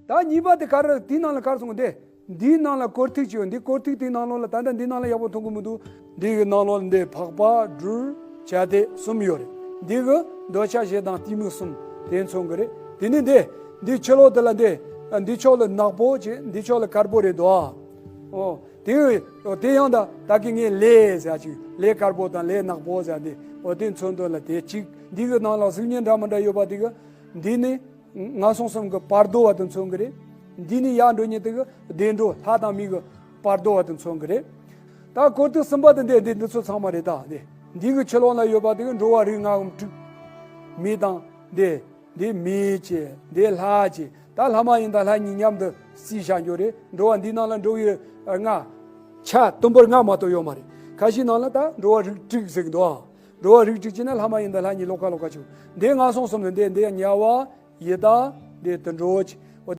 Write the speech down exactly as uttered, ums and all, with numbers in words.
ད་གཉིས་པ་དེ་ག་རེ། དེའི་ནང་ལ་ག་རེ་གསུངས། འདི་འདིའི་ནང་ལ་སྐོར་ཐིག་ཅིག་ཡོད། འདི་སྐོར་ཐིག་དེའི་ནང་ལོགས་ལ། ད་ལྟ་འདིའི་ནང་ལ་ཡག་པོ་མཐོང་གི་མི་འདུག་འདི་གི་ནང་ལོགས་ལ་འདི་འཕགས་པ་སྦྲུལ་བྱ་དེ་གསུམ་ཡོད་རེད། འདི་གི་འདོད་ཆགས་ཞེ་སྡང་གཏི་མུག་གསུམ་དེ་མཚོན་གི་རེད། དེ་ནས་འདི་འདི་ཕྱི་ལོགས་དེ་ལ་འདི་འདི་ཕྱོགས་ལ་ནག་པོ་བྱས། འདི་ཕྱོགས་ལ་དཀར་པོ་རེད་དོ། ཨོ། དེ་དེ་ཡང་ད་ད་གི་ངས་ལས་ཟེར་ཅིག་ལས་དཀར་པོ་དང་ལས་ནག་པོ་ཟེར་འདི། ཨོ། དེ་མཚོན་དོན་ལ་དེ་གཅིག་འདི་གི་ནང་ལ་གཟུགས་བརྙན་འདྲ་མི་འདྲ་ཡོད་པ་དེ་གི། འདི་ནི་ངན་སོང་གསུམ་གྱི་བར་དོ་བ་དེ་མཚོན་གྱི་རེད། འདི་ནི་ཡར་འགྲོ་མཁན་དེ་གི་བདེ་འགྲོ་ལྷ་དང་མི་གི་བར་དོ་བ་དེ་མཚོན་གྱི་རེད། ད་སྐོར་ཐིག་གསུམ་པ་དེ་འདི་འདི་འདི་ཚོ་ཚང་མ་རེད། ད་འདི་འདི་གི་ཕྱི་ལོགས་ལ་ཡོད་པ་དེ་གི་འགྲོ་བ་རིགས་ལྔ་འམ་དྲུག་མི་དང་འདི་འདི་མི་བྱས། འདི་ལྷ་བྱས། ད་ལྷ་མ་ཡིན་དང་ལྷ་གཉིས་མཉམ་དུ་བརྩིས་བཞག་རྒྱུ་རེད། འགྲོ་བ་འདི་ནང་ལ་འགྲོ་བའི་ལྔ། ཆ་དུམ་བུར་ལྔ་མ་གཏོགས་ཡོད་མ་རེད། ཁ་ཤས་ནང་ལ་ད་འགྲོ་བ་རིགས་དྲུག་ཟེར་གི་འདུག་འགྲོ་བ་རིགས་དྲུག་བྱས་ན་ལྷ་མ་ཡིན་དང་ལྷ་གཉིས་ལོགས་ཀ་ལོགས་ཀ་བྱུང་། འདི་ངན་སོང་གསུམ་ནི་འདི་འདི་དམྱལ་བ། ཡི་དྭགས། འདི་དུད་འགྲོ་བྱས།